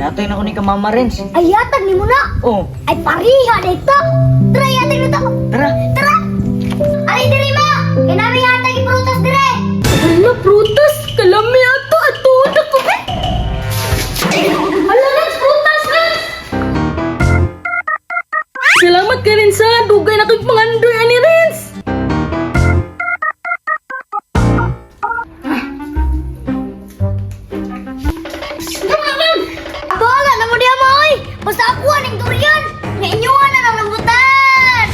Yatay na ko ni ka Mama Renz. Ay, yatag ni mo na. Oh, Ay, pariha dito. Tara, yatag na to. Tara. Tara! Ay, diri ma! Kaya namin yatag prutas dire! Hala, prutas! Kalami ato! Ato na ko! Hala, Renz! Prutas, Renz! Salamat ka rin sa dugay na kag pangandoy ani Renz! Bahala na mo diya ma, oy! Basta ako aning durian! Nga inyuha na ng rambutan!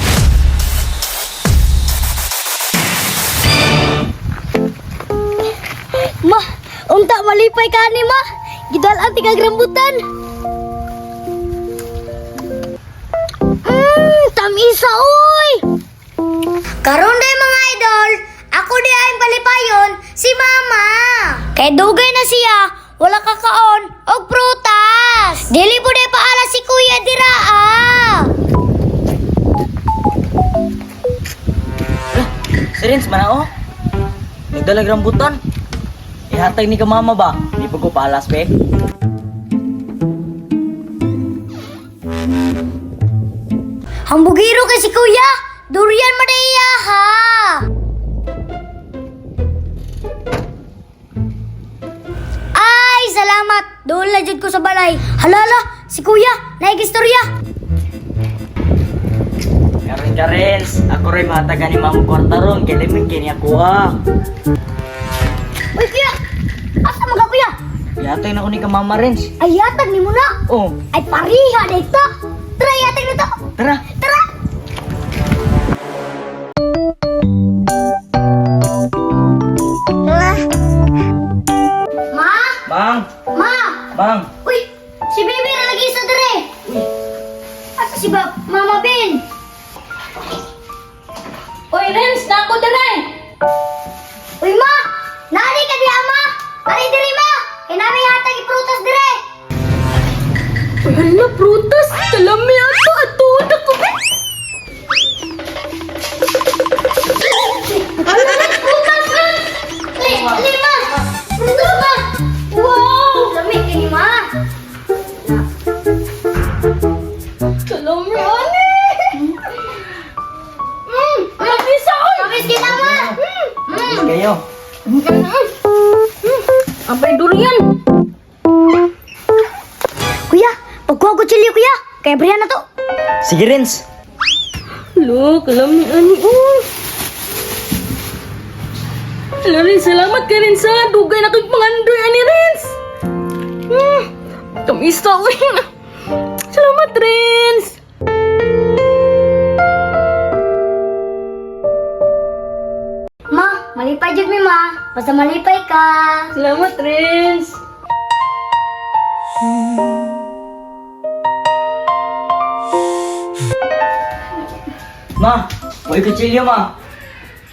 Ma, unta malipay ka ni ma! Gidalaan tigag rambutan! Tamisa oy! Karon day mga idol, ako di ay palipayon si Mama. Kay dugay na siya, wala kakaon og prutas. Dili po day paala si Kuya dira ah. Hala, si Renz man oh. Nagdalag rambutan. Ihatag ni ka mama ba? Di pa ko palas be. Hambugiro kay si Kuya, durian man day iya ha. Ay, salamat. Doon na jud ko sa balay. Halala, si Kuya, naigistorya. Karon ka Renz, ako rin mahatagan ni mama kwarta ron. Kay limit kay niya kuha. Uy, Kuya! Asa man ka, Kuya? Yatay na ko ni ka Mama Renz. Ay, yatag ni mo na. Oh, Ay, pariha dito. Tara, yatag na to. Tara. Tara! Ma? Bang, Ma! bang. Uy! Si Baby na lagi sa dire! Uy, Asa si Bab? Mama Ben? Oy, Renz! Nako dire! Uy, Ma! Nani ka diha, Ma? Ari dire, Ma! Kay nami hatag iprutas dire! Uy, hala, prutas! Kalami ato! Ato na ko! Hala, Renz! Prutas, Renz! Ali, ali, Ma! Prutas, Ma! Wow! Lami kini, Ma! Kalami ani! Kalami sa oy! Tamis kita, Ma! Tamis kayo. Abay, durian! Kuya, pagkuha ko chili, kuya! Kaya brihan na to! Sige Renz. Hala, kalami ani oy! Hala, Renz, salamat ka rin sa dugay na kag pangandoy ani Renz! Tamisa oy! Salamat, Renz! Ma, malipay jud mi ma. Basta malipay ka. Salamat, Renz! Ma, uy kutsilyo ma.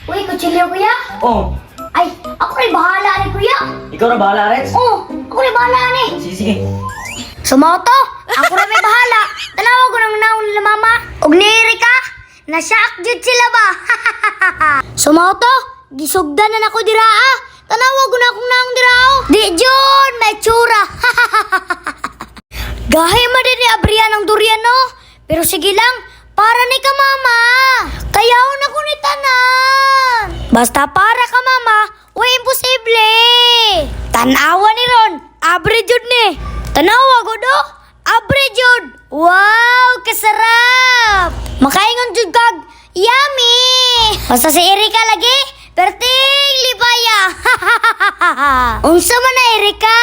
Uy, kutsilyo kuya. Oh, Ay, ako rin bahala ni kuya. ikaw na bahala Renz. Oh, ako rin bahala ni. Sige, sige. Sumoto, ako rin may bahala. Tanawa ko ng naon nila mama. Og ni Erika, nasyak jud sila ba? Sumoto, gisugdan na nako dira ah. Tanawa ko na akong naong dira oh. Di jud, may tsura. Gahi man din ni Abrian ang durian no. Pero sige lang, para ni ka mama. Kayaw na ko ni tanan. Basta para ka mama, way imposible. Tanawa ni Ron, abre jud ni. Tanawa gudo, abre jud. Wow, kasarap. Makaingon jud kag yummy. Basta si Erika lagi, perting lipaya. Unsa man na Erika?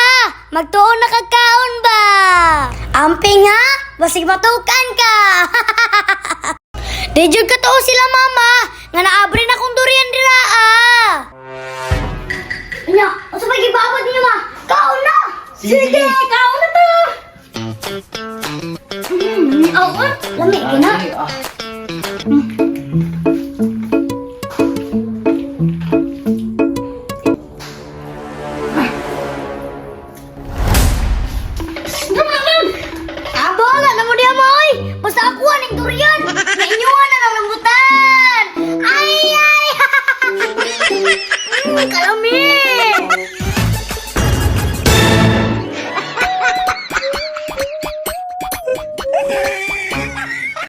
Magtuon na kag kaon ba? Amping ha? Basig matukan ka. Di jud katuo sila mama nga naabre na kong durian dira ah. Nya, unsa pa gibaabot ninyo ma? Kaon na. Sige, sige. Kaon na to! Oo, lami Ah, kina. sige, ah. Bahala na mo diya ma oy. Basta ako aning durian. Nga inyuha na ng rambutan. Ay ay. Kalami. Ready?